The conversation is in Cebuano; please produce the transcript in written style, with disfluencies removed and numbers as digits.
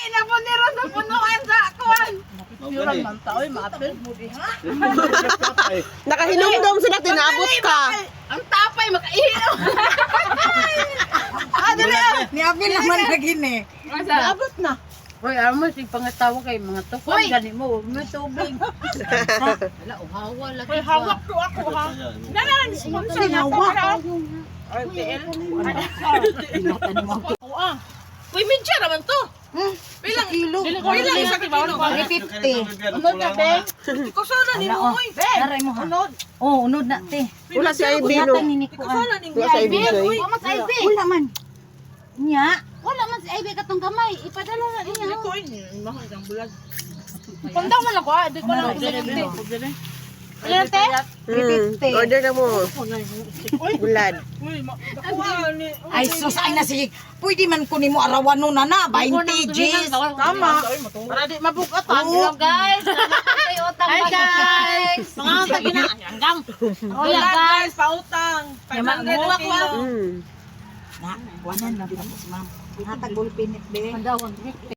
Napuniro sa punuan sa kuan. Mao Man taoy maapil mo diha. Nakahinumdom sila, tinabot ka. Ang tapay makaihilo. Ah, dali ah. Niapil naman lagi ni. Naabot na. Hoy, amo sig pangatawa kay mga tukon gani mo, huwag mo tubig. Wala, uhawa lagi. Hoy, hawak to ako ha. Nana ni sponsor na ako. RTL. Ako ah. Uy, medya naman to. Bilang Kilo. Bilang isa ka kilo. 350. Unod na, be. Kusana ni mo, oy. Naray mo ha. Oh, unod na te. Wala si Ivy, no? Wala ni ko. Kusana ni Wala si Ivy, Joy. Wala man si Ivy. Wala man. Nya. Wala man si Ivy katong gamay. Ipadala na niya. Ko mahal ang bulag. Pandaw man ako ah, di ko lang Ilan te? Order na mo. Bulad. Uy, dakuha ni. Ay sus, ay na sige. Pwede man ko nimo arawan no na na 20 Gs. Tama. Para di mabugatan. Oo. Guys, salamat kay utang. Hi guys. Mga tagina. Hanggang. Bulag guys, pautang. 500 ang kilo. Na, wanan na si ma'am. Hatag bulpinit be. Mandawang.